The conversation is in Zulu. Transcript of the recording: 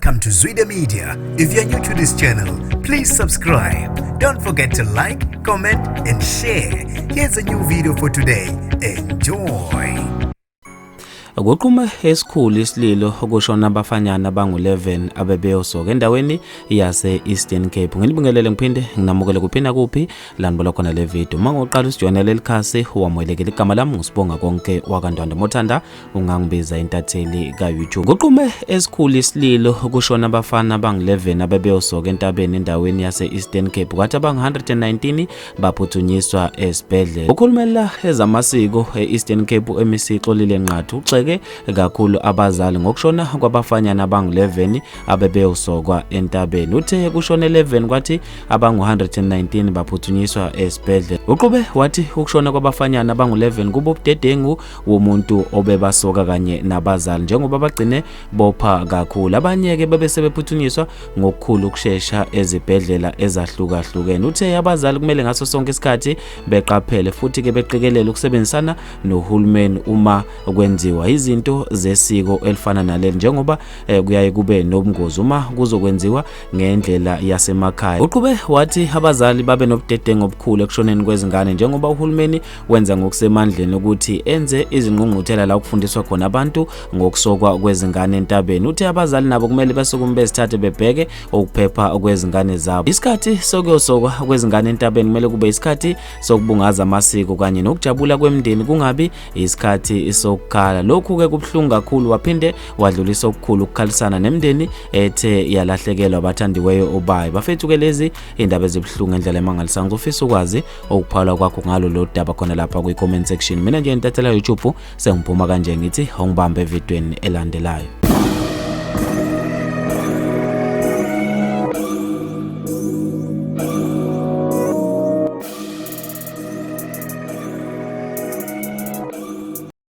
Welcome to Zwida Media. If you're new to this channel, please subscribe. Don't forget to like, comment, and share. Here's a new video for today. Enjoy. Kuqhume esikhulu isililo kushona abafanyana abangu-11 abebeyosoka endaweni yase-Eastern Cape. Nginibingelele ngiphinde nginamukele kuphi nakuphi la nibola khona le video. Uma ngoqala usijoyina leli khasi wamukelekile. Igama lami nguSibonga Konke wakaNtwanda. Mothanda ungangibiza intatheli ka-YouTube. Kuqhume esikhulu isililo kushona abafana abangu-11 abebeyosoka entabeni endaweni yase-Eastern Cape, kwathi abangu-119 baphuthunyiswa esibhedlela. Ukhulumela ezamasiko e-Eastern Cape uMEC Xolile Nqathu ugxeke kakhulu abazali ngokushona kwabafanyana abangu-11 abebeyosokwa entabeni. Uthe kushone 11 kwathi abangu-119 baphuthunyiswa esibhedlela. Uqhube wathi ukushona kwabafanyana abangu-11 kuba ubudedengu womuntu obebasoka kanye nabazali njengoba bagcine bopha kakhulu. Abanye-ke bebe sebephuthunyiswa ngokukhulu ukushesha ezibhedlela ezahlukahlukene. Uthe abazali kumele ngaso sonke isikhathi beqaphele futhi-ke beqikelele ukusebenzisana nohulumeni uma kwenziwa izinto zesiko elifana naleli, njengoba kuyaye kube nobungozi uma kuzokwenziwa ngendlela yasemakhaya. Uqhube wathi abazali babe nobudedengu obukhulu ekushoneni kwezingane njengoba uhulumeni wenza ngokusemandleni ukuthi enze izingqungquthela la kufundiswa khona abantu ngokusokwa kwezingane entabeni. Uthe abazali nabo kumele basukume bezithathe bebheke ukuphepha kwezingane zabo. Isikhathi sokuyosokwa kwezingane entabeni kumele kube isikhathi sokubungaza amasiko kanye nokujabula kwemindeni, kungabi isikhathi sokukhala. Lokhu-ke kubuhlungu kakhulu. Waphinde wadlulisa okukhulu ukukhalisana nemindeni ethe yalahlekelwa abathandiweyo obayo. Bafethu-ke, lezi indaba ezibuhlungu ngendlela emangalisayo. Ngizofisa ukwazi ukuphawula kwakho ngalo lo daba khona lapha kwi-comment section. Mina nje intathela YouTube sengiphuma kanje, ngithi ongibambe evidweni elandelayo.